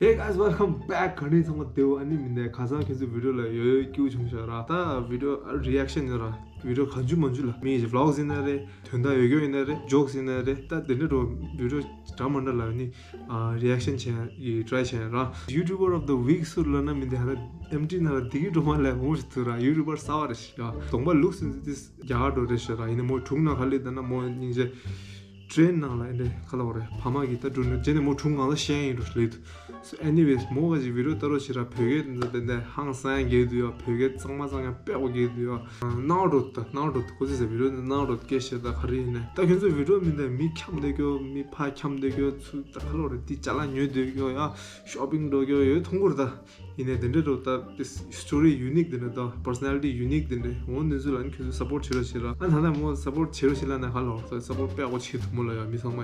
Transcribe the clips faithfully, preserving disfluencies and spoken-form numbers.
Hey guys, welcome back. ག་ནས་ཚང་མ་བདེ་བོ། ཨ་ནི་མི་འདས་ཁ་སང་ཁྱེད་ཚོའི་video ལ་ཡོད་ཡོད་སྐྱིད་པོ་བྱུང་ཤག་ར། ད་video reaction ཡིན་ར། video ག་འཇུ་མ་འཇུ་ལ་མི་ཡི་vlogs ཡིན་ན་རེད། དོན་དག་ཡོད་རྒྱུ་ཡིན་ན་རེད། jokes ཡིན་ན་རེད། ད་དེ་འདྲ་འགྲོ་video འདྲ་མ་འདྲ་ལ་ནི་reaction བྱེད་ཡི་try བྱེད་ར། YouTuber of the week སུ་ལབ་ན་མི་འདས་ཧ་ལ་ཨེམ་ཊི་ནང་ལ་དེ་གི་སྒྲོལ་མ་ལས་མང་པོ་ཞིག་འདུག་ར། YouTuber གསར་པ་རེད་ཤག་ཡ། གདོང་པ་looks this རྒྱ་གར་འགྲོ་རེད་ཤག་ར། ཡིན་ན་མོ་དྲུང་ན་ག་ལེ་ད་ན་མོ་སྙིང་རྗེ། train ནང་ལ་ཨེ་འདྲ་ཁ་ལ་བ་རེད། ཕ་མ་གིས་ད་འགྲོ་ནས་རྗེས་ནས་མོ་དྲུང་ང་ལ་བཤད་ཡིན་འགྲོ་ལེ་འདུག So anyways མོ་ག་ཅིག་video ལྟ་རོགས་བྱེད་ར། བོད་སྐད་འདི་འདི་འདི་ཧང་སང་ཡང་རྒྱལ་འདུག་ཡ། བོད་སྐད་གཙང་མ་གཙང་ཡང་དཔེ་གོ་རྒྱལ་འདུག་ཡ། སྣང་བ་འགྲོ་ད་སྣང་བ་འགྲོ་ད། ཁོ་ཚོས་video འདི་སྣང་བ་འགྲོ་སྐད་བཤད་ད་ག་རེ་ཡིན་ནས། ད་ཁྱོད་ཚོ་video མི་འདི་མི་འཁྱམ་བསྡད་རྒྱུ། མི་ཕ་འཁྱམ་བསྡད་རྒྱུ་ཚུ་ད་ག་ལོ་རེད། འདི་ཅ་ལག་ཉོས་བསྡད་རྒྱུ་ཡ། shopping འགྲོ་རྒྱུ་ཡོད་མཐོང་གི་རེད་ད། ཡིན་ནའི་དེ་འདྲ་འགྲོ་ད། this story unique དེ་འདྲ་ད། personality unique དེ་འདྲ། འོ་འདི་ཚོ་ལ་ནི་ཁྱོད་ཚོ་support བྱེད་རོགས་བྱེད་ར། ཨ་ད་ད་མོ་support བྱེད་རོགས་བྱེད་ལ་ན་ག་ལོ་ད་support དཔེ་ཡག་པོ་བྱེད་ཐུབ་མོ་ལ་ཡ་མི་ཚང་མ།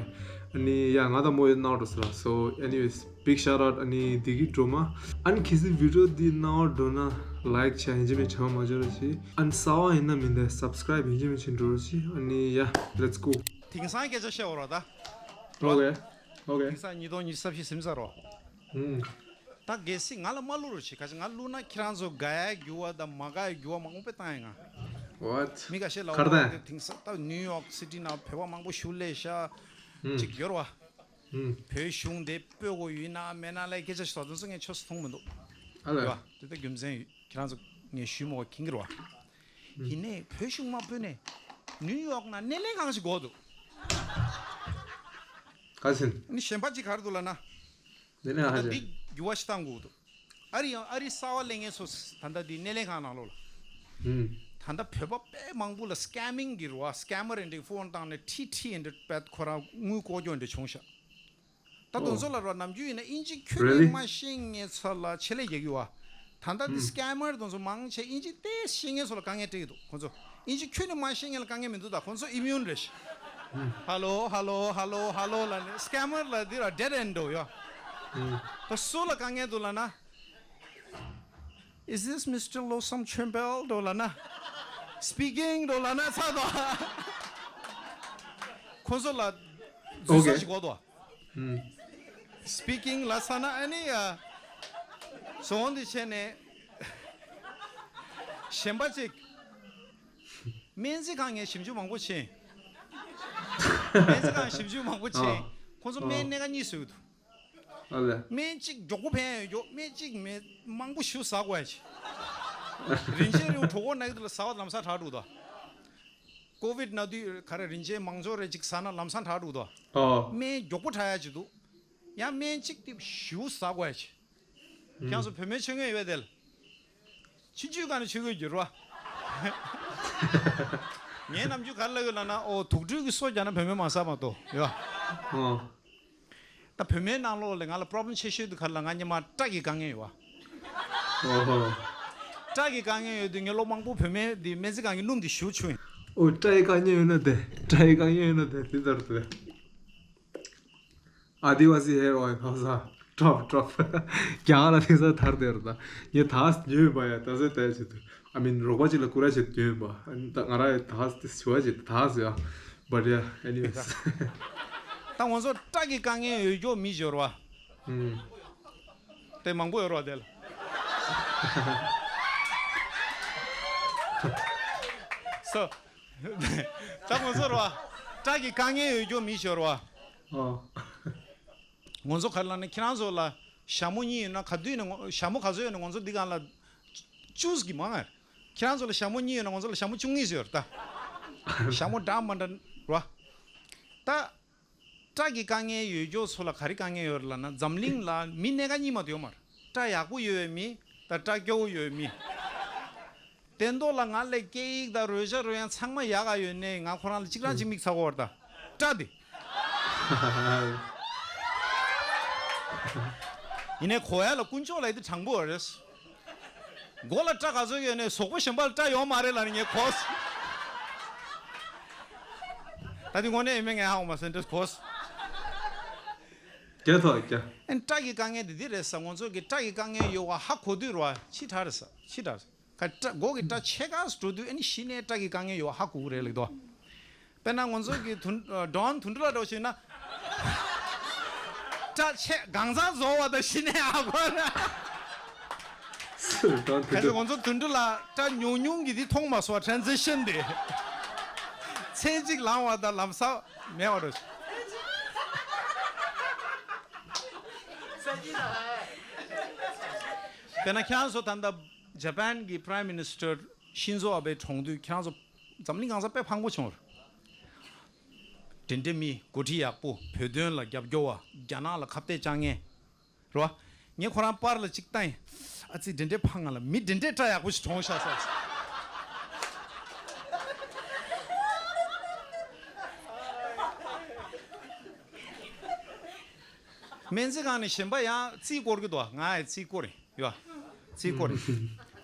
ཨ་ནི་ཡ་ང་ད་མོ་ཡོད་ནའོ་འགྲོ་ཟེར་ར། So anyways big shout out ཨ་ནི་བདེ་སྐྱིད་སྒྲོལ་མ། ཨ་ནི་ཁྱེད་ཚོའི་video འདི་ནའོ་འགྲོ་ན་like བྱ་ཡིན་གཅིག་མིན་གཅིག་མ་འཇོག་རོགས་བྱེད། ཨ་ནི་གསར་པ་ཡིན་ན་མིན་ད་subscribe ཡིན་གཅིག་མིན་གཅིག་འགྲོ་རོགས་བྱེད། ཨ་ནི་ཡ་let's go། དེང་སང་སྐད་ཆ་བཤད་འོ་ར་ད། okay okay དེང་སང་ཉིས་སྟོང་ཉི་ཤུ་རྩ་བཞི་ཟིན་ཚར་རོ། ཨུམ། ད་གལ་སྲིད་ང་ལ་མ་བླུག་རོགས་བྱེད། ག་ཅི་ང་བླུག་ན་ཁྱེད་རང་ཚོ་དགའ་ཡ་རྒྱུ་བ་དང་མ་དགའ་ཡ་རྒྱུ་བ་མང་པོ་བཏང་ཡ་ང་། what མི་ཁ་ཤས་ལ་ཁར་འོ་དང་དེ་དེང་སང་ད་ནིའུ་ཡོག་སི་ཊི་ནང་བོད་པ་མང་པོ་ཞུ་ལས་ཤ་ཨུམ་ཅིག་ཡོད་ར་བ། ཨུམ། བོད་གཞུང་དེ་སྤོ་དགོས་ཡིན་ན་མེད་ན་ལ་སྐད་ཆ་ཞིག་དོག་དོན་སོ་ངས་ཆོས་སུ་མཐོང་མི་འདུག་ཨ་ལ། ཡོད་བ་དེ་ད་རྒྱུ་མཚན་ཡོད། ཁྱེད་རང་ཚོ་ངས་ཞུས་མོ་མཁྱེན་གྱི་རེད་བ། ཡིན་ནའི་བོད་གཞུང་མ་ཕུད་ནས་ནིའུ་ཡོག་ན་སྣེ་ལེན་ཁང་ཞིག་དགོས་འདུག་ག་ཟིན། ནི་གཞན་པ་ཅིག་ག་རེ་འདུག་ལབ་ན། སྣེ་ལེན་ད་ཁང་འདི་ཞིག་འགྱུར་བ་ཞིག་བཏང་དགོས་འདུག་ཨ་རི་ཡང་ཨ་རི་གསར་བ་ལེན་མཁན་ཚོ་ད་ལྟ་འདི་སྣེ་ལེན་ཁང་ནང་ལོགས་ལ། ཧུམ། ད་ལྟ་བོད་པ་དཔེ་མང་པོ་ལ་སི་ཀེ་མིང་གི་རེད་བ། སི་ཀེ་མར་འདྲ་ཕོན་བཏང་ནས་ཁྲིད་ཁྲིད་འདྲ་བས་ཁོ་རང་དངུལ་ལྐོག་གྱོག་འདྲ་བྱུང་ཤག་ད་དེ་ཚོ་ལ་རོ་ནམ་རྒྱུན་ཡིན་ན་ཨིན་ཇི་ཁྱོན་ནས་really མ་ཤེས་མཁན་ཚོ་ལ་ཆེད་ལས་རྒྱག་གི་ཡོད་བ། ད་ལྟ་འདི་ཨུམ་སི་ཀེ་མར་དེ་ཚོ་མང་ཆེ་ཨིན་ཇི་ཏོག་ཙམ་ཤེས་མཁན་ཚོ་ལ་དཀའ་ངལ་འཕྲད་ཀྱི་འདུག་ཁོ་ཚོ་ཨིན་ཇི་ཁྱོན་ནས་མ་ཤེས་མཁན་ལ་དཀའ་ངལ་མི་འདུག་ད་ཁོ་ཚོ་ཨི་མིའུན་རེད་ཤག་ཨུམ་ཧ་ལོ་ཧ་ལོ་ཧ་ལོ་ཧ་ལོ་ལབ་ནས་སི་ཀེ་མར་ལ་འདི་ར་dead end འགྲོ་ཡོད། ཨུམ་ད་སུ་ལ་དཀའ་ངལ་འདུག་ལབ་ན། Is this Mister Losam Chönpel འགྲོ་ལབ་ན། Speaking འགྲོ་ལབ་ན་ཚར་དོ། ཁོ་ཚོ་ལ་འཛུལ་ས okay ཞིག་དགོས་དོ། ཨུམ། Speaking ལབ་ཚར་ན་ཨ་ནི་ཡ། བཟོ་འོང་འདི་བྱས་ནས། གཞན་པ་ཅིག་སྨན་རྩིས་ཁང་ངས་ཞིབ་འཇུག་མང་པོ་བྱས། སྨན་རྩིས་ཁང་ཞིབ་འཇུག་མང་པོ་བྱས། ཨ། ཁོ་ཚོ་སྨན་ཨ། སྣེ་ཁ་གཉིས་བཟོས་འདུག་ཨ་ལས། སྨན་གཅིག་མགྱོགས་པོ་ཕན་ཡོད་རྒྱུ། སྨན་གཅིག་མེད་མང་པོ་ཞིག་ཟ་དགོས་ཡ་ཅིག་རིན་ཆེན་རིང་གྲོད་ཁོག་ན་གི་དུས་ལ་ཟ་བ་ལམ་སང་དྲག་འགྲོ་གི་འདུག་ཀོ་བིད་ན་དུས་ག་རེ་རིན་ཆེན་མང་ཚོགས་རེ་ཅིག་ཟ་ན་ལམ་སང་དྲག་འགྲོ་གི་འདུག་ཨོ། སྨན་མགྱོགས་པོ་དྲག་ཡ་ཅིག་འདུག་ཡང་སྨན་གཅིག་དེ་ཞིག་ཟ་དགོས་ཡ་ཅིག་ཁྱེད་ཚོ་བོད་སྨན་མཆོད་མཁན་ཡོད་པས་དེ་ལ། ཆུང་ཆུང་སྒང་ནས་མཆོད་མཁན་འགྱུར་བ། ངའི་ནམ་རྒྱུན་ག་རེ་ལབ་ཡོད་ལབ་ན། ཨོ་དུག་སྦྲུལ་གྱི་སོ་རྒྱག་ན་བུད་མེད་མ་ཟ་མ་གཏོགས་ཡོད། ཨོ། ད་བུད་མེད་ནང་ལོགས་ལ་ང་ལ་problem ཆེ་ཤོས་དེ་ག་རེ་ལབ། ང་སྔོན་མ་སྐྲ་གི་དཀའ་ངལ་ཡོད་བ། ཨོ་ཧོ། སྐྲ་གི་དཀའ་ངལ་ཡོད་དུས་ངས་ལོ་མང་པོ་བུད་མེད་དེ་སྨན་རྩིས་ཁང་གི་སྣུམ་དེ་ཞུ་བྱུང་ཡིན། ཨོ་སྐྲ་ཡི་དཀའ་ངལ་ཡོད་ན་དེ། སྐྲ་ཡི་དཀའ་ངལ་ཡོད་ན་དེ་དེ་ལྟར་དུ། Adivasi hair oil ཧ་ས། ཊོབ་ཊོབ། རྒྱ་གར་ལ་དེང་སང་དར་དེར་ད། ངས་ད་ཉོས་པ་ཡ། ད་ཟེར་ད་ཆེད་དུ། I mean རོགས་པ་ཅིག་ལ་སྐུར་ར་བྱེད་ཉོས་པ། ད་ང་ར་ད་དེ་ཞུ་བ་བྱེད་ད་ཟེར་ཡ། But yeah anyways ད་ང་ཚོ་སྐྲ་གི་དཀའ་ངལ་ཡོད་རྒྱུ་མི་འབྱོར་བ། ཨུམ། དེ་མང་པོ་ཡོད་རོགས་དེ་ལ། སོ། ད་ང་ཚོ་རོ། སྐྲ་གི་དཀའ་ངལ་ཡོད་རྒྱུ་མི་འབྱོར་བ། ཨོ། ང་ཚོ་ག་རེ་ལབ་ན་ཁྱེད་རང་ཚོ་ལ་ཞྭ་མོ་གཉིས་ཡོད་ན་ག་དུས་ནས་ང་ཞྭ་མོ་ག་ཚོད་ཡོད་ན་ང་ཚོ་འདི་སྒང་ལ་བཅུ་གི་མང་ང་། ཁྱེད་རང་ཚོ་ལ་ཞྭ་མོ་གཉིས་ཡོད་ན་ང་ཚོ་ལ་ཞྭ་མོ་བཅུ་གཉིས་ཡོད་རེད་ད། ཞྭ་མོ་འདྲ་མ་འདྲ་རོ། ད། སྐྲ་གི་དཀའ་ངལ་ཡོད་རྒྱུ་ཚོ་ལ་ག་རེ་དཀའ་ངལ་ཡོད་རེད་ལབ་ན། འཛམ་གླིང་ལ་མི་སྣེ་ཁ་གཉིས་མ་གཏོགས་ཡོད་མ་རེད། སྐྲ་ཡག་པོ་ཡོད་པའི་མི་དང་སྐྲ་སྐྱོ་བོ་ཡོད་པའི་མི། དེ་མདོ་ལ་ང་ལས་སྐད་ཡིག་དང་རོལ་ཆ་རོལ་དབྱངས་ཚང་མ་ཡག་ག་ཡོད་ནའི་ང་ཁོ་རང་ལ་གཅིག་རང་གཅིག་མིག་ཚ་གོ་བར་ད་སྐྲ་དེ། ཡིན་ནའི་གོ་ཡ་ལ་དཀོན་མཆོག་ལ་ཡི་དེ་དྲང་པོ་རེད། མགོ་ལ་སྐྲ་ག་ཚོད་ཡོད་ནའི་གཟུགས་པོ་གཞན་པ་ལ་སྐྲ་ཡོད་མ་རེད་ལབ་ནས་ངས་གོ། ད་དེ་དངོས་གནས་ཡིན་མིན་ངས་ཧ་གོ་མ་སོང་འདྲ་གོ། རྒྱ་ཐོག་རྒྱ། ཨན་སྐྲ་གི་དཀའ་ངལ་དེ་འདི་རེད་ས། ང་ཚོ་གི་སྐྲ་གི་དཀའ་ངལ་ཡོད་པ་ཧ་གོ་དུས་རོ་ཕྱི་དྲགས་རེད་ས། ཕྱི་དྲགས་རེད། ཁ་སྐྲ་མགོ་གི་སྐྲ་ཕྱེད་ཀ་འགྲོ་དུས་ཨ་ནི་གཞི་ནས་སྐྲ་གི་དཀའ་ངལ་ཡོད་པ་ཧ་གོ་གི་རེད་ལེགས་དོ། དཔེར་ན་ང་ཚོ་གི་དུ་ཌོན་དུད་འགྲོ་ལ་འགྲོ་ཞུས་ན། སྐྲ་ཆད་གང་ཟག་བཟོ་བ་དང་གཞི་ནས་ཨ་ཁོ་ར། སུ་དང་དེ་ག་ཚོད་འདྲ། ང་ཚོ་དུད་འགྲོ་ལ་སྐྲ་ཉུང་ཉུང་གི་དེ་མཐོང་མ་སོང་བ། transition དེ། ཚེ་གཅིག་ལང་བ་དང་ལམ་སང་མེད་པ་རེད། དཔེར་ན་ཁྱེད་རང་ཚོ་ད་ལྟ་ཇ་པན་གྱི་Prime Minister Shinzo Abe གྲོངས་དུས་ཁྱེད་རང་ཚོ་འཛམ་གླིང་གང་ས་དཔེ་ཕངས་པོ་བྱུང་བ་རེད། དེ་འདྲའི་མི་འགོ་ཁྲིད་ཡག་པོ། བོད་དོན་ལ་རྒྱབ་སྐྱོར་བ། རྒྱ་ནག་ལ་ཁ་གཏད་བཅག་མཁན་རེད་བ། ངས་ཁོ་རང་པར་ལ་གཅིག་བལྟས་ཡིན། ཨ་ཙི་དེ་འདྲའི་ཕངས། ང་ལ་མི་དེ་འདྲའི་སྐྲ་ཡག་པོ་ཞིག་གྲོངས་ཤག་ཟེར། སྨན་རྩིས་ཁང་ནས་གཞན་པ་ཡང་རྩིས་སྐོར་གྱི་འདུག་ང་ཡང་རྩིས་སྐོར་ཡིན་ཡོད། རྩིས་སྐོར་ཡིན།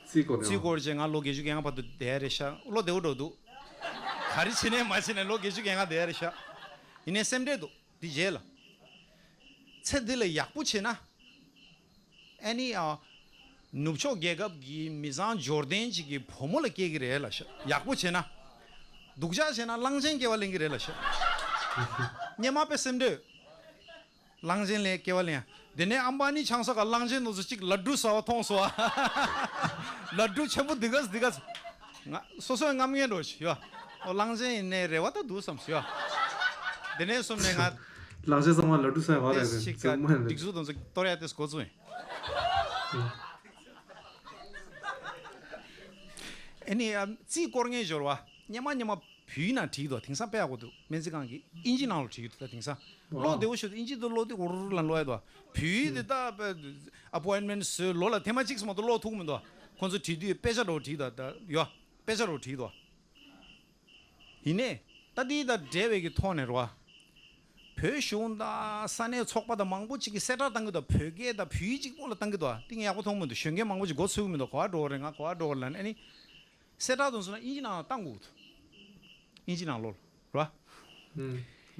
རྩིས་སྐོར་ཡང་། རྩིས་སྐོར་བྱས་ང་ལོ་བརྒྱད་ཅུ་གྱ་ལྔ་བར་དུ་བསྡད་རེད་ཤག་བློ་བདེ་པོ་འགྲོ་འདུག་ག་རེ་བྱས་ནས་མ་བྱས་ནས་ལོ་བརྒྱད་ཅུ་གྱ་ལྔ་བསྡད་རེད་ཤག་ཡིན་ནའི་སེམས་ཁྲལ་འདུག་དེ་རྗེས་ལ། ཚེ་འདི་ལ་ཡག་པོ་བྱས་ན། ཨ་ནི་ཨ། ནུབ་ཕྱོགས་རྒྱལ་ཁབ་ཀྱི་མི་ཚང་འབྱོར་ལྡན་ཅིག་གི་བུ་མོ་ལ་སྐྱེ་གི་རེད་ལབ་ཤག་ཡག་པོ་བྱས་ན། སྡུག་ཅག་བྱས་ན་གླང་ཆེན་སྐྱེ་བ་ལེན་གི་རེད་ལབ་ཤག་སྔོན་མ་དཔེ་སེམས་ཁྲལ། གླང་ཆེན་ལ་སྐྱེ་བ་ལེན་ཡ། དེ་ནས་ཨམ་བ་ནི་ཆང་ས་ག་གླང་ཆེན་དེ་ཚོ་གཅིག་ལ་ཌུ་ཟ་བ་མཐོང་སོང་ཨ། ལ་ཌུ་ཆེན་པོ་འདི་ག་འདི་ག་ང་སོ་སོའི་རྔམ་ངན་འགྲོ་ཞིག་ཡོད། ཨོ་གླང་ཆེན་ཡིན་ནའི་རེ་བ་ད་འདུག་བསམ་ཞིག་ཡོད། དེ་ནས་གསུམ་ནས་ང་། གླང་ཆེན་ཚང་མ་ལ་ཌུ་ཟ་ཡ་བ་རེད་རེད་ཅིག་ག་ཟེར་མ་རེད། སྒྲིག་འཛུགས་དེ་ཚོ་གཏོར་ཡ་དེ་འགོ་བཙུགས་ཡིན། ཨ་ནི་ཨ་རྩིས་སྐོར་མཁན་འབྱོར་བ་སྔོན་མ་སྔོན་མ། བོད་ཡིག་ནང་བྲིས་འདུག་དེང་སང་དཔེ་ཡག་པོ་འདུག་སྨན་རྩིས་ཁང་གི་ཨིན་ཇི་ནང་ལ་བྲིས་འདུག་ད་དེང་སང་ཨོ། ཀློག་བདེ་པོ་ཞིག་འདུག་ཨིན་ཇི་དུ་ཀློག་དུས་འུར་འུར་ལ་ཀློག་ཡ་འདུག་བོད་ཡིག་དེ་ད་དཔེ་ཨ་པོ་ཡིན་མེན་ཊི་བཟོས། ལོ་ལ་ཐེངས་མ་གཅིག་ཙམ་མ་གཏོགས་ཀློག་ཐུབ་མི་འདུག་ཁོང་ཚོ་བྲིས་དུས་དཔེ་ཆ་འདྲ་བོ་བྲིས་འདུག་ད་ཡོ། དཔེ་ཆ་འདྲ་བོ་བྲིས་འདུག་ཡིན་ནའི་ད་དེ་དང་འབྲེལ་བའི་གི་ཐོག་ནས་རེད་བ། བོད་གཞུང་དང་ས་གནས་ཚོགས་པ་དང་མང་པོ་ཅིག་གིས་གསལ་བསྒྲགས་བཏང་གི་འདུག་བོད་སྐད་དང་བོད་ཡིག་གཅིག་པོ་ལ་བཏང་གི་འདུག་དེ་ངས་ཡག་པོ་མཐོང་མི་འདུག་གཞོན་སྐྱེས་མང་པོ་ཅིག་མགོ་ཚོས་གི་མི་འདུག་ག་པར་འགྲོ་གི་རེད། ང་ག་པར་འགྲོ་གི་རེད་ལབ་ནས་ཨ་ནི། གསལ་བསྒྲགས་དེ་ཚོ་ན་ཨིན་ཇི་ནང་ལ་བཏང་དགོས་ཀྱི་འདུག་ཨིན་ཇི་ནང་ལོགས་ལ་རེད་བ།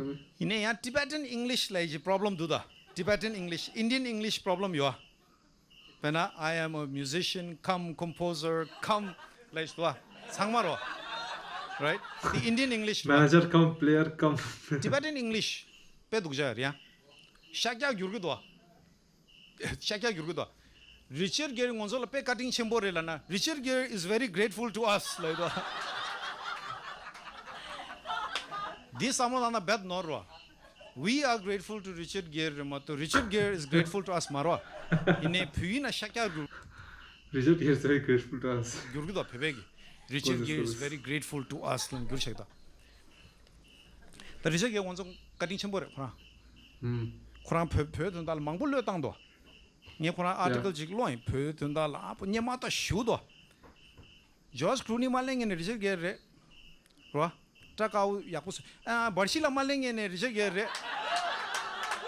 ཨུམ། ཡིན་ནའི་ཡང་Tibetan English ལབ་ཀྱི་problem འདུག་ད། Tibetan English, Indian English problem ཡོད། དཔེར་ན་I am a musician cum composer cum ལབ་ཀྱི་འདུག་བ། ཚང་མ་རེད་བ། Right? དེ་Indian English རེད་བ། Manager cum player cum Tibetan English དཔེ་སྡུག་ཅག་རེད་ཡ། ཤ་རྒྱགས་བསྒྱུར་གྱི་འདུག་བ། ཤ་རྒྱགས་བསྒྱུར་གྱི་འདུག Richard Gere ང་ཚོ་ལ་དཔེ་བཀའ་དྲིན་ཆེན་པོ་རེད་ལབ་ན། Richard Gere is very grateful to us ལབ་ཀྱི་འདུག་འདི་བསམ་བློ་བཏང་ན་རྦད་ནོར་རེད་བ། We are grateful to Richard Gere རེད་མ་གཏོགས་Richard Gere is grateful to us མ་རེད་བ། ཡིན་ནའི་བོད་ཡིག་ནང་ཤ་རྒྱགས་བསྒྱུར། Richard Gere is very grateful to us བསྒྱུར་གྱི་འདུག་བོད་པའི་གི། Richard Gere is very grateful to us ལབ་བསྒྱུར་བཞག་གི་འདུག་ད་Richard Gere ང་ཚོ་བཀའ་དྲིན་ཆེན་པོ་རེད་ཁོ་རང་། ཨུམ། ཁོ་རང་བོད་བོད་དོན་དག་ལ་མང་པོ་བློས་བཏང་འདུག་ངས་ཁོ་རང་ཡ། Article ཅིག་ཀློག་ཡིན། བོད་དོན་དག་ལ་ཨ་པོ་སྔོན་མ་ད་ཞུ་འདུག George Clooney མ་གླེང་ངེས་ནས་Richard Gere རེད། རོ། སྐྲ་དཀར་པོ་ཡག་པོ་བཟོ། ཨ་བར་ཤི་ལ་མ་གླེང་ངེས་ནས་Richard Gere རེད།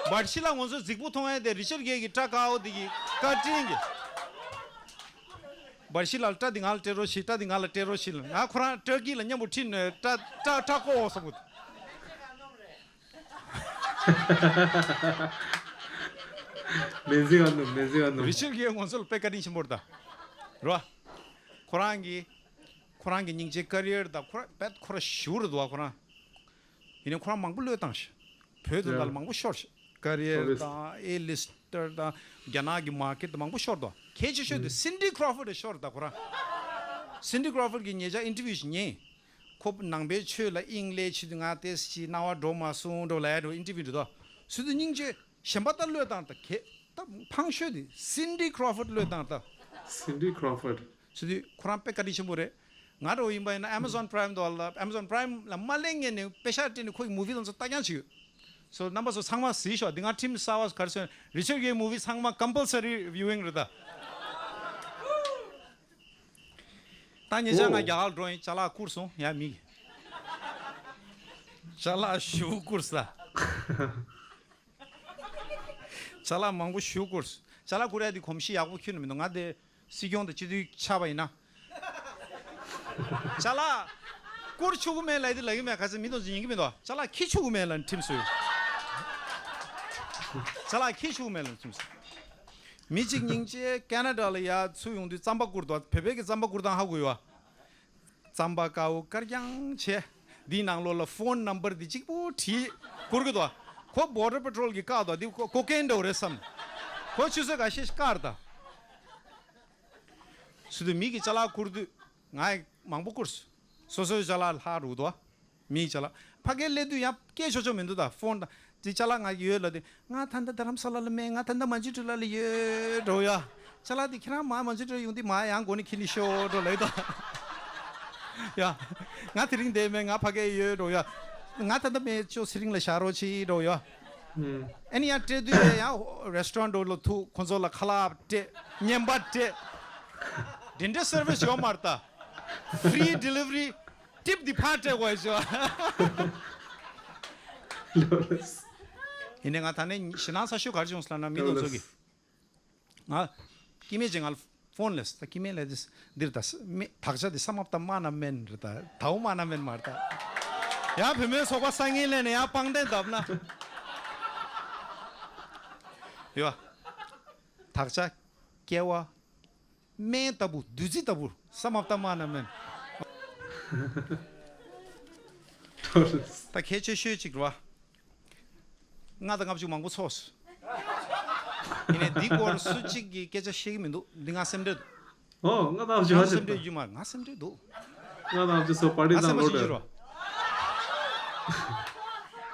བར་ཤི་ལ་ང་ཚོ་རྫིག་པོ་མཐོང་ཡ་དེ་Richard Gere གི་སྐྲ་དཀར་པོ་དེ་གི་བཀའ་དྲིན་གྱིས། བར་ཤི་ལ་སྐྲ་དེ་ང་ལ་སྤྲད་རོགས་ཞེས། སྐྲ་དེ་ང་ལ་སྤྲད་རོགས་ཞེས་ལ། ང་ཁོ་རང་ཏུར་ཀི་ལ་མཉམ་པོ་ཁྲིད་ནས་སྐྲ་སྐྲ་སྐྲ་བཀོག་འོ་བསམ་གི་འདུག་མེན་ཟིག་ཨ་ནུ། མེན་ཟིག་ཨ་ནུ། Richard Gere ང་ཚོ་ལ་དཔེ་བཀའ་དྲིན་ཆེན་པོ་རེད་ད། རོ། ཁོ་རང་གི་ཁོ་རང་གི་སྙིང་རྗེ་ཀ་རི་ཡར་དང་ཁོ་རང་བེད་ཁོ་རང་ཞུ་རེད་འདུག་ཁོ་རང་། ཡིན་ནའི་ཁོ་རང་མང་པོ་བློས་བཏང་ཤག་བོད་དོན་དག་ལ་མང་པོ་ཤོར་ཤག་ཀ་རི་ཡར་དང་ཨེ་ལིས་ཊར་དང་རྒྱ་ནག་གི་མར་ཀེཊ་དང་མང་པོ་ཤོར་འདུག་གལ་ཆེ་ཤོས་དེ་སིན་ཌི་ཁྲོ་ཕོར་ཌི་ཤོར་འདུག་ཁོ་རང་། སིན་ཌི་ཁྲོ་ཕོར་ཌི་གི་ཉེ་ཆར་ཨིན་ཊར་བིའུ་ཞིག་ཉན། ཁོ་ནང་པའི་ཆོས་ལ་དབྱིངས་སླེབས་ཆེད་དུ་ང་ཏོག་ཙམ་ཅིག་སྣང་བ་འགྲོ་མ་སོང་འགྲོ་ལབ་ཡ་འགྲོ་ཨིན་ཊར་བིའུ་འདྲ་འདུག་སུ་དུ་སྙིང་རྗེ། གཞན་པ་ད་བློས་བཏང་ད་གས་ད་ཕངས་ཤོས་དེ་སིན་ཌི་ཁྲོ་ཕོར་ཌི་བློས་བཏང་ད། སིན་ཌི་ཁྲོ་ཕོར་ཌི། སུ་དུས་ཁོ་རང་དཔེ་བཀའ་དྲིན་ཆེན་པོ་རེད། ང་འདྲ་བོ་ཡིན་པ་ཡིན་ན་Amazon Prime དུ་ལ་Amazon Prime ལ་མ་གླེང་ངེས་ནས་པེ་ཤ་སྤྲད་ནས་ཁོ་ཡི་མུ་ཝི་དེ་ཚོ་ལྟ་རྐྱང་བྱེད་ཡོད། སོ་རྣམ་པ་ཚོ་ཚང་མ་གཟིགས་ཤོག་འདི་སྔ་ཁྲིམས་གསར་བ་ག་རེ་ཟེར་ན་Richard Gere movie ཚང་མ་compulsory viewing རེད་ད། ད་ཉེ་ཆར་ང་ཨོ། རྒྱ་གར་འགྲོ་ཡིན། ཅ་ལག་བསྐུར་སོང་ཡ་མིག་ཅ་ལག་ཞུ་བསྐུར་ས། ཅ་ལག་མང་པོ་ཞུ་བསྐུར། ཅ་ལག་བསྐུར་ཡ་དེ་གོམས་གཤིས་ཡག་པོ་ཁྱོན་ནས་མི་འདུག་ང་དེ་སྲིད་སྐྱོང་དང་སྤྱི་འཐུས་ཆགས་པ་ཡིན་ན། ཅ་ལག་བསྐུར་ཆོག་གི་མེད་ལབ་དེ་ལབ་གི་མེད། ག་ཚོད་མི་འདུག་ཉན་གི་མི་འདུག་ཅ་ལག་འཁྱེར་ཆོག་གི་མེད་ལབ་ཁྲིམས་བཟོས་ཡོད། ཅ་ལག་འཁྱེར་ཆོག་གི་མེད་ལབ་ཁྲིམས་བཟོས། མི་གཅིག་སྙིང་རྗེ་ཀ་ན་ཌ་ལ་ཡར་ཚུར་ཡོང་དུས་རྩམ་པ་བསྐུར་འདུག་བོད་པའི་གི་རྩམ་པ་བསྐུར་སྟངས་ཧ་གོ་ཡོད་ཨ། རྩམ་པ་དཀར་པོ་དཀར་རྐྱང་བྱས། འདིའི་ནང་ལོགས་ལ་ཕོན་ནམ་བར་འདི་གཅིག་པོ་བྲིས་བསྐུར་གི་འདུག་ཁོ་Border Patrol གི་བཀག་དོ། འདི་ཁོ་ཀོ་ཀེན་འདྲ་བོ་རེད་བསམ། ཁོ་ཆུ་ཚོད་ཁ་ཤས་བཀག་རེད་ད། སུ་དུ་མི་གི་ཅ་ལག་བསྐུར་དུས་ང་མང་པོ་བསྐུར་སོང་། སོ་སོའི་ཅ་ལག་ལྷག་རུ་དོ། མིའི་ཅ་ལག་ཕ་གིར་སླེབས་དུས་ཡང་སྐད་ཆོག་ཆོག་མི་འདུག་ད་ཕོན་ད། དེ་ཅ་ལག་ང་ཡོད་ལ་དེ་ང་ད་ལྟ་རྡ་རམ་ས་ལ་ལ་མེད། ང་ད་ལྟ་མན་ཇུ་ཊི་ལ་ལ་ཡོད་འགྲོ་ཡ། ཅ་ལག་དེ་ཁྱེད་རང་མ་མན་ཇུ་ཊི་ཡོང་དུས་མ་ཡང་སྒོ་ནས་ཁྱེར་ནས་ཤོག་འགྲོ་ལབ་ད། ཡ། ང་དེ་རིང་བསྡད་མེད། ང་ཕ་གིར་ཡོད་འགྲོ་ཡ། ང་ད་ལྟ་མེད། ཅོ་ཚེ་རིང་ལ་བཞག་རོགས་གྱིས་འགྲོ་ཡ། ཨ་ནི་ཡང་སྤྲད་དུས་ཡང་རེ་སི་ཊོ་རན་འགྲོ་ལ་ཐུག་ཁོང་ཚོ་ལ་ཁ་ལག་སྤྲད། བརྙན་པར་སྤྲད། དེ་འདྲའི་སར་བིས་ཡོད་མ་རེད་ད། Free delivery། ཊིབ་འདི་ཕར་སྤྲད་དགོས་ཤོག་ཡིན་ནའི་ང་ད་ནས་ཞེད་སྣང་ཚ་ཤོས་ག་རེ་བྱུང་སོང་ལབ་ན་མི་དེ་ཚོ་གིས། ང་སྐྱེ་དམན་ཅིག་ང་ལ་ཕོན་སླེབས་སོང་ད། སྐྱེ་དམན་ལབ་དུས་འདིར་ད་ས་མེ་དག་ཆ་དེ་ས་མ་བཏབ་མ་ན་མེན་རེད་ད། དའུ་མ་ན་མེན་མ་རེད་ད། ཡང་བུད་མེད་ཚོགས་པ་སང་ཉིན་སླེབས་ནས་ཡང་པང་གདན་བརྡབས་ན། ཡོད། དག་ཆ། ཀེ་བ། སྨན་ལྟ་བུ། བདུད་རྩི་ལྟ་བུ། ས་མ་བཏབ་མ་ན་མེན། ད་གལ་ཆེ་ཤོས་ཅིག་རེད་བ། ལྔ་དང་ལྔ་བཅུ་མང་པོ་ཚོགས་སོང་། ཡིན་ནའི་འདི་སྐོར་སུ་གཅིག་གིས་སྐད་ཆ་བཤད་ཀྱི་མི་འདུག་འདི་ང་སེམས་ཁྲལ་འདུག་ཨོ། ལྔ་དང་ལྔ་བཅུ་ང་ཧ་ཅང་སེམས་ཁྲལ་ཡོད་མ་རེད། ང་སེམས་ཁྲལ་འདུག་ལྔ་དང་ལྔ་བཅུ་ཚོ་པར་ཊི་ང་སེམས་པ་དང་ལོ་ཤིན་ཅི་འདྲ། རོ།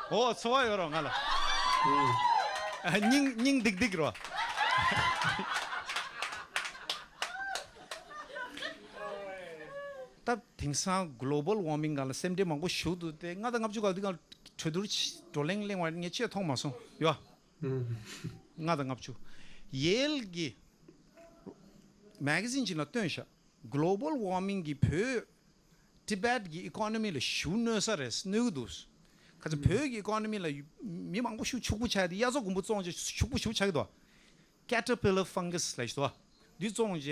ཨོ་ཚོར་བ་ཡོད་རོ་ང་ལ། ཨ། སྙིང་སྙིང་ལྡིག་ལྡིག་རོ། ད་དེང་སང་གོ་ལོ་བལ་ཝར་མིང་སྒང་ལ་སེམས་ཁྲལ་མང་པོ་ཞུགས་འདུག་སྟེ། ལྔ་དང་ལྔ་བཅུ་ག་དུས་སྒང་གྲོས་བསྡུར་བགྲོ་གླེང་གླེང་བ་ངས་ཆེས་མཐོང་མ་སོང་ཡོ། ལྔ་དང་ལྔ་བཅུ། ཡེལ་གྱི་མེ་ག་ཛིན་ཅིག་ལ་བཏོན་ཤག་གོ་ལོ་བལ་ཝར་མིང་གི་བོད་ཊི་བེཊ་གི་ཨི་ཀོ་ནོ་མི་ལ་ཞེ་པོ་གནོད་ས་རེད། གནོད་ཀྱི་འདུག་ཁ་ཅིག་བོད་ཀྱི་ཨི་ཀོ་ནོ་མི་ལ་མི་མང་པོ་ཞེ་པོ་ཕྱུག་པོ་ཆགས་ཏེ། དབྱར་རྩྭ་དགུན་འབུ་བཙོང་བྱས་ཕྱུག་པོ་ཞེ་པོ་ཆགས་ཀྱི་འདུག Caterpillar fungus ལབ་ཞིག་འདུག་འདི་བཙོང་བྱས་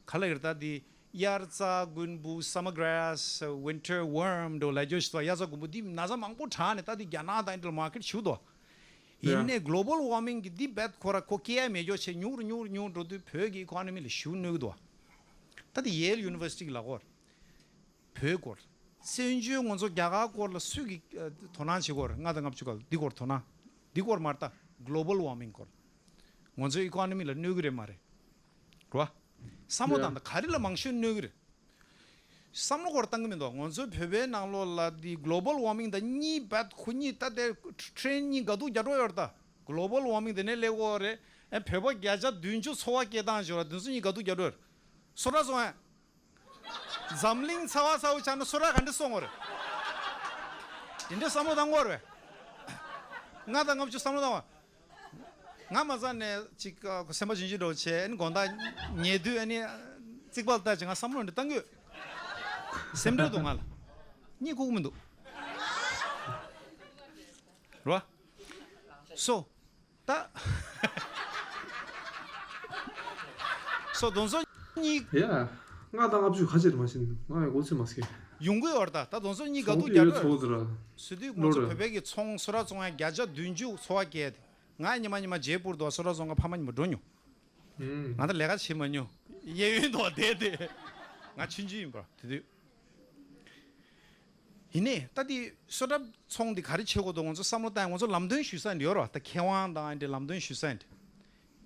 ག་ལ་ཡོད་ད། འདི་དབྱར་རྩྭ་དགུན་འབུ། Summer grass, winter worm འདྲ་ལབ་རྒྱུ་ཞིག་འདུག་དབྱར་རྩྭ་དགུན་འབུ་འདི་ན་ཚ་མང་པོ་དྲགས་ནས་ད་འདི་རྒྱ་ནག་དང་འདྲ་མར་ཀེཊ་ཞེ་པོ་འདུག་ཡིན་ནའི་གོ་ལོ་བལ་ཝར་མིང་གི་འདི་བེཊ་ཁོ་ར་ཁོ་སྐྱེ་ཡ་མེད་རྒྱུ་བྱས་ཉུང་རུ་ཉུང་རུ་ཉུང་རུ་འགྲོ་དུས་བོད་ཀྱི་ཨི་ཀོ་ནོ་མི་ལ་ཞེ་པོ་གནོད་ཀྱི་འདུག་ད་འདི་ཡེལ་ཡུ་ནི་ཝར་སི་ཊི་གི་ལ་ཁོར། བོད་སྐོར། བཙན་བྱོལ་ང་ཚོ་རྒྱ་གར་སྐོར་ལ་སུས་ཀྱིས་ཨ་དོ་སྣང་བྱེད་ཀྱི་ཡོད་རེད། ལྔ་དང་ལྔ་བཅུ་ག་ལ་འདི་སྐོར་དོ་སྣང་། འདི་སྐོར་མ་རེད་ད། གོ་ལོ་བལ་ཝར་མིང་སྐོར། ང་ཚོའི་ཨི་ཀོ་ནོ་མི་ལ་གནོད་ཀྱི་རེད་མ་རེད། རེད་བ། བསམ་བློ་བཏང་ད། ག་རེ་ལ་མང་ཤོས་གནོད་ཀྱི་རེད། བསམ་བློ་སྐོར་བཏང་གི་མི་འདུག་ང་ཚོའི་བོད་པའི་ནང་ལོགས་ལ་འདི་གོ་ལོ་བལ་ཝར་མིང་དང་གཉིས་བེཊ་ཁོ་གཉིས་ད་ལྟའི་ཊི་རེན་གཉིས་དགའ་སྡུག་རྒྱག་འགྲོ་ཡོད་རེད་ད། གོ་ལོ་བལ་ཝར་མིང་དེ་ནས་སླེབས་ཀྱི་ཡོད་རེད། ཨ། བོད་པ་བརྒྱ་ཆ་བདུན་ཅུ་འཚོ་བ་སྐྱེལ་སྟངས་ཞོར་ལ་དེ་ཚོ་གཉིས་དགའ་སྡུག་རྒྱག་འགྲོ་ཡོད་རེད། སོ་ཊ་བཙོང་ཡ། འཛམ་གླིང་ཚ་བ་ཚ་བོ་ཆགས་ན་སོ་ཊ་ག་འདྲ་བཙོང་དགོས་རེད། དེ་འདྲ་བསམ་བློ་བཏང་དགོས་རེད། ལྔ་དང་ལྔ་བཅུ་བསམ་བློ་བཏང་བ། ང་མ་རྩ་ནས་ཅིག་ཨ་སེམས་པ་ཆུང་ཆུང་འདྲ་བོ་བྱས། ཨ་ནི་དགོང་དག་ཉལ་དུས་ཨ་ནི་རྩིག་པ་ལ་ལྟ་བྱས་ང་བསམ་བློ་འདི་བཏང་གི་ཡོད། སེམས་ཁྲལ་འདུག་ང་ལ། གཉིད་ཁུག་གི་མི་འདུག་རེད་བ། སོ། ད། སོ་དེ་ཚོ་གཉིས། ཡ། ལྔ་དང་ལྔ་བཅུ་ཁ་ཆེར་མ་ཤེས་ནི་ང་ཡང་གོ་ཚོད་མ་སྐྱེ། ཡོང་གི་ཡོད་རེད་ད། ད་དེ་ཚོ་གཉིས་དགའ་སྡུག་རྒྱག་འགྲོ། ཚོགས་དེ་ར། སོ་དུས་ང་ཚོ་བོད་པའི་གི་ཚོང་སོ་ཊ་བཙོང་ཡ་བརྒྱ་ཆ་བདུན་ཅུ་འཚོ་བ་སྐྱེལ་ཏེ། ང་ཉི་མ་ཉི་མ་བརྗེད་པོར་འདུག་སོ་ཊ་བཙོང་ག་ཕ་མ་ཉི་མ་འགྲོ་མྱོང་། ང་ད་ལས་ཀ་བྱེད་མ་མྱོང་། གཡས་གཡོན་དུ་བསྡད་དེ། ང་ཆུང་ཆུང་ཡིན་པ་དེ་དུས། ཡིན་ནའི་ད་དེ་སོ་ཊ་ཚོང་དེ་ག་རེ་བྱེད་དགོས་འདུག་ང་ཚོ་བསམ་བློ་བཏང་ཡ། ང་ཚོ་ལམ་སྟོན་ཞུ་ས་འདི་ཡོད་རེད་བ། ད་མཁས་དབང་དང་འདྲ་ལམ་སྟོན་ཞུ་ས་འདི།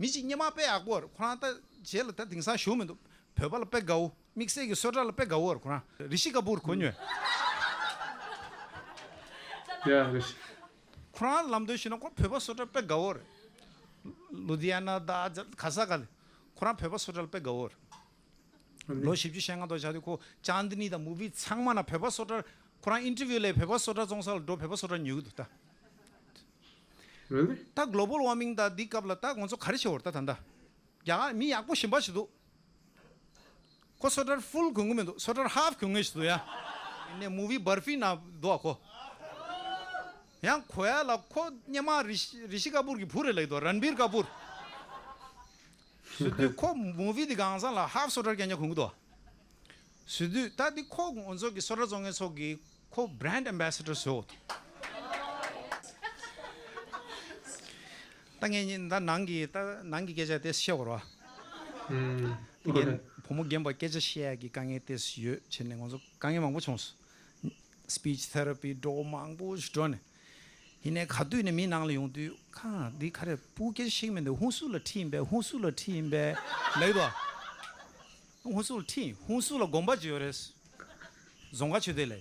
མི་གཅིག་སྔོན་མ་དཔེ་ཡག་པོ་རེད། ཁོ་རང་ད་རྗེས་ལ་ད་དེང་སང་བཞུགས་མི་འདུག་བོད་པ་ལ་དཔེ་དགའ་བོ། དམིགས་བསལ་གྱི་སོ་ཊ་ལ་དཔེ་དགའ་བོ་རེད་ཁོ་རང་། རི་ཤི་ཀ་པུར་གོ་མྱོང་། ཡ་རི་ཤི། ཁོ་རང་ལམ་སྟོན་ཞུས་ན་ཁོ་བོད་པ་སོ་ཊ་དཔེ་དགའ་བོ་རེད། ལུ་དྷི་ཡ་ན་ད་ག་ས་ག་ལ་ཁོ་རང་བོད་པ་སོ་ཊ་ལ་དཔེ་དགའ་བོ་རེད། ལོ་བཞི་བཅུ་ཞེ་ལྔ་དོ་ཆགས་དུས་ཁོ་ཅཱན་ཏི་ནི་དང་མུ་བི་ཚང་མ་ན་བོད་པ་སོ་ཊ། ཁོ་རང་ཨིན་ཊར་བིའུ་ལས་བོད་པ་སོ་ཊ་བཙོང་ས་ལ་འགྲོ། བོད་པ་སོ་ཊ་ཉོ་གི་འདུག་ད། རེད་ལེ། ད་གོ་ལོ་བལ་ཝར་མིང་དང་འདི་སྐབས་ལ་ད་ང་ཚོ་ག་རེ་བྱེད་འོར་ད་ད་ད། རྒྱ་གར་མི་ཡག་པོ་ཞིམ་པ་ཞིག་འདུག་ཁོ་སོ་ཊར་ཧྥུལ་གོན་གི་མི་འདུག་སོ་ཊར་ཧཱཕ་གོན་གི་ཞིག་འདུག་ཡ། ཡིན་ནའི་མུ་བི་བར་ཕི་ན་འདུག་ཨ་ཁོ། ཡང་གོ་ཡ་ལ་ཁོ་སྔོན་མ་རི་ཤི་རི་ཤི་ཀ་པུར་གྱི་བུ་རེད་ལབ་ཀྱི་འདུག་རན་བིར་ཀ་པུར། ཟེར་དུས་ཁོ་མུ་བི་འདི་གང་ས་ལ་ཧཱཕ་སོ་ཊར་རྐྱང་རྐྱང་གོན་གི་འདུག་ཟེར་དུས་ད་འདི་ཁོ་ང་ཚོ་གི་སོ་ཊར་བཙོང་མཁན་ཚོ་གི་ཁོ་བྷི་རན་ཌི་ཨེམ་བྷེ་སེ་ཌར་བཟོས་འོ། ད་ངས་ཉིན་ད་ནང་གི་ད་ནང་གི་སྐད་ཆ་དེ་བཤད་དགོས་རེད་བ། ཨུམ། དེ་རྒན་བུ་མོ་རྒན་པ་སྐད་ཆ་བཤད་ཡག་གི་དཀའ་ངལ་དེ་ཡོད་བྱས་ནས་ང་ཚོ་དཀའ་ངལ་མང་པོ་བྱུང་སོང་། སི་པིཆ་ཐེ་ར་པི་འགྲོ་མང་པོ་ཞིག་འགྲོ་ནས། ཡིན་ནའི་ག་དུས་ནས་མི་ནང་ལ་ཡོང་དུས་ཁ་འདི་ག་རེ་སྤུ་གུ་སྐད་ཆ་བཤད་ཀྱི་མི་འདུག་ཧུན་སུར་ལ་ཁྲིད་ཡིན་པས། ཧུན་སུར་ལ་ཁྲིད་ཡིན་པས་ལབ་ཀྱི་འདུག་ཧུན་སུར་ལ་ཁྲིད་ཡིན། ཧུན་སུར་ལ་དགོན་པ་ཅིག་ཡོད་རེད། རྫོང་དཀར་ཆོས་སྡེ་ལ།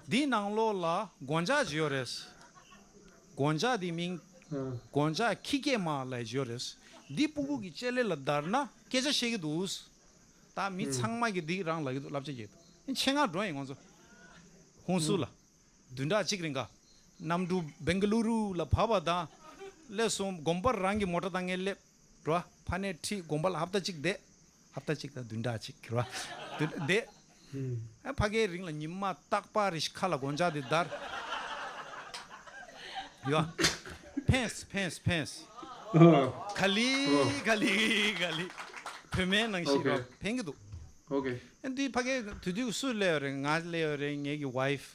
འདིའི་ནང་ལོགས་ལ་སྒོ་ལྕགས་ཅིག་ཡོད་རེད། སྒོ་ལྕགས་འདིའི་མིང་སྒོ་ལྕགས་ཁྱི་སྐྱེས་མ་ལབ་ཅིག་ཡོད་རེད། འདི་སྤུ་གུ་གི་ལྕེ་ལེ་ལ་བརྡར་ན་སྐད་ཆ་བཤད་ཀྱི་འདུག་ད་མི་ཚང་མ་གིས་འདི་རང་ལབ་ཀྱི་འདུག་བསླབ་བྱ་རྒྱག་གི་འདུག་ཆེད་མངགས་འགྲོ་ཡིན་ང་ཚོ། ཧུན་སུར་ལ། བདུན་ཕྲག་གཅིག་རིང་ག་གནམ་གྲུ་བེང་ག་ལུ་རུ་ལ་བབས་པ་དང་། སླེབས་སོང་དགོན་པར་རང་གི་མོ་ཊ་བཏང་ངས་སླེབས། རོ། ཕ་ནས་ཁྲིད་དགོན་པ་ལ་ཧབ་ཏ་གཅིག་བསྡད། ཧབ་ཏ་གཅིག་དང་བདུན་ཕྲག་གཅིག་རོ། བདུན་བསྡད། ཨ་ཕ་གིའི་རིང་ལ་ཉི་མ་རྟག་པར་རེ་ཞིག་ཁ་ལ་སྒོ་ལྕགས་དེ་བརྡར། ཡོ། ཕན་སོང་ཕན་སོང་ཕན་སོང་། ག་ལེ་ག་ལེ་ག་ལེ། བུད་མེད་ནང་བཞིན་རོ། ཕན་གྱི་འདུག་ཨོ་ཁེ། ཨ་འདི་ཕ་གི་དུས་དུས་སུ་སླེབས་ཡོད་རེད། ང་སླེབས་ཡོད་རེད། ངེད་ཀྱི་ཝའིཕ་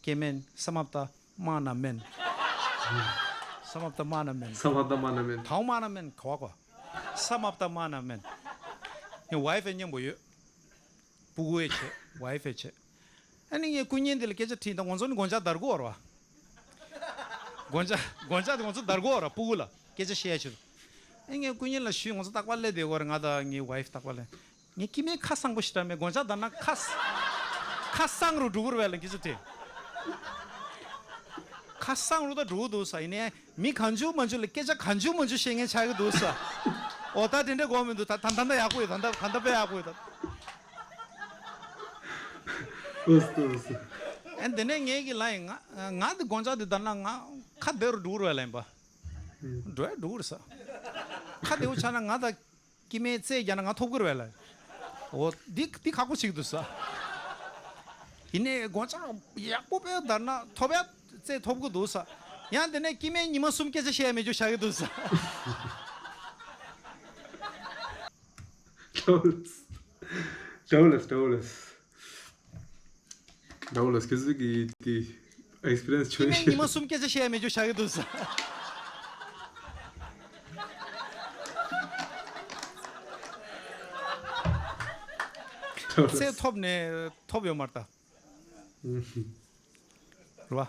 སྐྱེ་དམན་ས་མ་པ་ཏ་མ་ན་མན། ས་མ་པ་ཏ་མ་ན་མན། ས་མ་པ་ཏ་མ་ན་མན། ཐའོ་མ་ན་མན་ག་བ་གོ། ས་མ་པ་ཏ་མ་ན་མན། ངའི་ཝའིཕ་ཡང་མཉམ་པོ་ཡོད། སྤུ་གུ་ཡང་བྱེད། ཝའིཕ་ཡང་བྱེད། ཨ་ནི་ངས་སྐུ་ཉིད་འདི་ལ་སྐད་ཆ་དྲིས་དང་ང་ཚོ་ནི་སྒོ་ལྕགས་བརྡར་དགོས་རེད་བ། སྒོ་ལྕགས་སྒོ་ལྕགས་དེ་ང་ཚོ་བརྡར་དགོས་རེད་སྤུ་གུ་ལ་སྐད་ཆ་བཤད་ཡ་ཆེད་དུ། ཨ་ངས་སྐུ་ཉིད་ལ་ཞུས། ང་ཚོ་རྟག་པར་སླེབས་བསྡད་ཡོད་རེད། ང་དང་ངའི་ཝའིཕ་རྟག་པར་སླེབས། ངའི་སྐྱེ་དམན་ཁ་གསང་པོ་ཞེ་དྲག་མེད། སྒོ་ལྕགས་བརྡར་ན་ཁ་ས་ཁ་གསང་རུ་འགྲོ་གི་རེད་བས་ལ་སྐད་ཆ་དྲིས། ཁ་གསང་རུ་ད་འགྲོ་གི་འདུག་ས། ཡིན་ནའི་མི་གང་བྱུང་མང་བྱུང་ལ་སྐད་ཆ་གང་བྱུང་མང་བྱུང་བཤད་མཁན་ཆགས་ཀྱི་འདུག་ས། འོ་ད་དེ་འདྲ་དགོས་མི་འདུག་ད་ད་ད་ད་ཡག་པོ་ཡོད། ད་ད་ད་ད་དཔེ་ཡག་པོ་ཡོད་ད། ཨུ་སུ་ཨུ་སུ། ཨ་དེ་ནས་ངས་ཀྱི་ལ་ཡིན། ང་ང་དེ་སྒོ་ལྕགས་དེ་བརྡར་ན་ང་ཁ་བདེ་རུ་འགྲོ་གི་རེད་བས་ལ་ཡིན་པ། འགྲོ་ཡ་འགྲོ་གི་རེད་ས། ཁ་བདེ་བོ་ཆགས་ན་ང་ད། སྐྱེ་དམན་རྩེད་རྒྱག་ན་ང་ཐོབ་ཀྱི་རེད་བས་ལ། འོ་འདི་འདི་ཁག་པོ་ཞིག་འདུག་ས། ཡིན་ནའི་སྒོ་ལྕགས་ཡག་པོ་དཔེ་བརྡར་ན་ཐོབ་ཡ་རྩེད་ཐོབ་ཀྱི་འདུག་ས། ཡང་དེ་ནས་སྐྱེ་དམན་ཉི་མ་གསུམ་སྐད་ཆ་བཤད་ཡ་མེད་རྒྱུ་ཆགས་ཀྱི་འདུག་ས། Doubtless. Doubtless, doubtless. Doubtless, ཁྱེད་ཚོ་གི་དེ་ཨེག་སི་པི་རི་ཡན་སི་ཆོས་ཉི་མ་གསུམ་སྐད་ཆ་བཤད་ཡ་མེད་རྒྱུ་ཆགས་ཀྱི་འདུག་ས། ཚེ་ཐོབ་ནས་ཐོབ་ཡོད་མ་རེད་ད། རེད་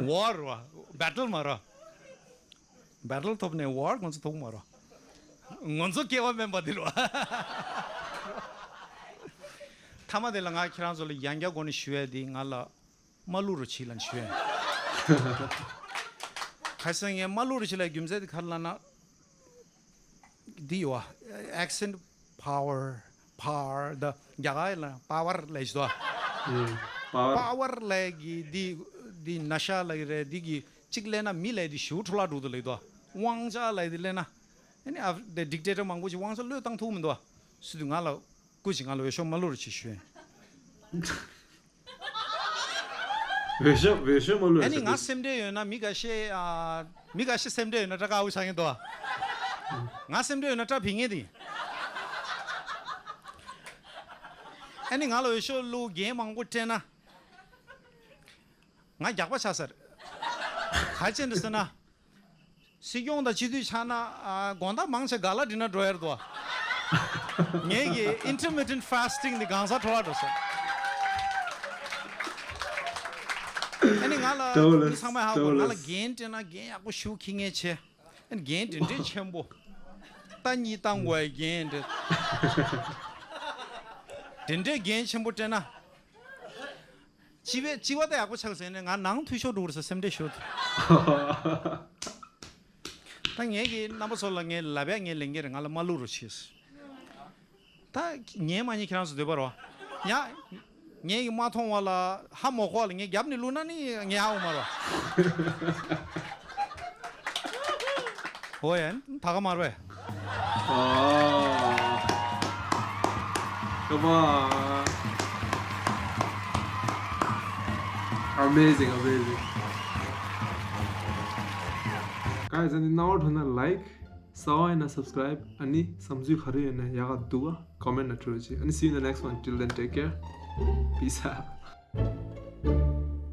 བ། ཝར་རེད་བ། བེ་ཊལ་མ་རེད་བ། བེ་ཊལ་ཐོབ་ནས་ཝར་ང་ཚོ་ཐོབ་མ་རེད། ང་ཚོ་སྐལ་བ་དམན་པ་འདི་རེད། མཐའ་མ་དེ་ལ་ང་ཁྱེད་རང་ཚོ་ལ་ཡང་བསྐྱར་སྒོ་ནས་ཞུ་ཡ་དེ་ང་ལ་མ་བླུག་རོགས་བྱེད་ལབ་ཞུ་ཡ། ག་རེ་ཟེར་ངས་མ་བླུག་རོགས་བྱེད་ལབ་རྒྱུ་མཚན་དེ་ག་རེ་ལབ་ན། འདི་ཡོད་ཨ། accent power power ད་རྒྱ་གར་ལ་པ་ཝར་ལབ་ཞིག་འདུག་ཨ། པ་ཝར། པ་ཝར་ལབ་ཀྱི་འདི་འདི་ན་ཤ་ལབ་ཀྱི་རེད། འདི་གི་གཅིག་ལབ་ན་མི་ལབ་འདི་ཞེ་པོ་འཕྲོ་བརླག་འགྲོ་འདུག་ལབ་འདུག་ཨ། དབང་ཆ་ལབ་འདི་ལབ་ན། ཨ་ནི་ཨ་འདི་ཌིག་ཊེ་ཊར་མང་པོ་ཅིག་དབང་ཆ་བློས་བཏང་ཐུབ་མི་འདུག་ཨ། སུ་དུ་ང་ལ་སྐུ་ཅིག་ང་ལ་འོས་ཤོག་མ་བླུག་རོགས་བྱེད་ཞུ། འོས་ཤོག་འོས་ཤོག་མ་བླུག་ཨ་ནི་ང་སེམས་ཁྲལ་ཡོད་ན་མི་འགའ་ཤས་ཨ། མི་འགའ་ཤས་སེམས་ཁྲལ་ཡོད་ན་དགྲ་དགའ་བོ་ཆགས་ཀྱི་འདུག་ཨ། ང་སེམས་ཁྲལ་ཡོད་ན་དགྲ་ཕིག་ངེས་དེ། ཨ་ནི་ང་ལ་འོས་ཤོག་བླུག་འགན་མང་པོ་སྤྲད་ན། ང་རྒྱགས་པ་ཆགས་ས་རེད། ག་ཅི་འདྲ་ཟེར་ན། སྲིད་སྐྱོང་དང་སྤྱི་འཐུས་ཆགས་ན་ཨ། དགོང་དག་མང་ཆེ་ག་ལ་འགྲིལ་ན་འགྲོ་ཡ་རེད་དོ། ངེད་ཀྱི་intermittent fasting འདི་གང་ཟག་འཕྲོ་བརླག་འགྲོ་སོང་། ཨ་ནི་ང་ལ་Dollars, མི་ཚང་མས་ཧ་གོ་ང་ལ dollars. འགན་སྤྲད་ན་འགན་ཡག་པོ་ཞུ་ཁྱི་ངན་ཆེ། ཨ་ནི་འགན་དེ་འདྲའི་ཆེན་པོ། ད་གཉིད་བཏང་དགོས་ཡ་འགན་དེ། དེ་འདྲའི་འགན་ཆེན་པོ་སྤྲད་ན། སྤྱི་པའི་སྤྱི་བ་ད་ཡག་པོ་ཆགས་ཟེར་ནས་ང་ནང་འཐུས་ཤོར་འགྲོ་གི་རེད་ཟེར་སེམས་ཁྲལ་ཤོར་འདུག་ད་ངེད་ཀྱི་རྣམ་པ་ཚོ་ལ་ངས་ལབ་ཡ་ངས་ལས་འགན་རེད། ང་ལ་མ་བླུག་རོགས་བྱེད། ད་ཉན་མ་ཉན་ཁྱེད་རང་ཚོ་འདོད་པ་རེད་བ། ཡ། ངེད་ཀྱིས་མ་མཐོང་བ་ལ་ཧ་མ་གོ་བ་ལ་ངས་རྒྱབ་ནས་བླུགས་ན་ནི་ངས་ཧ་གོ་མ་རེད་བ། ཨོ་ཡ། ད་ག་མར་བས། ཨ། ཀ་བ། Amazing, amazing. Guys, ཨ་ནི་རྣ་བར་འགྲོ་ན་like, གསར་པ་ཡིན་ན་subscribe, ཨ་ནི་བསམ་ཚུལ་ག་རེ་ཡོད་ན་ཡག་ག་སྡུག་ག་comment ནང་སྤྲོད་རོགས་བྱེད། ཨ་ནི་see you in the next one. Till then, take care. Peace out.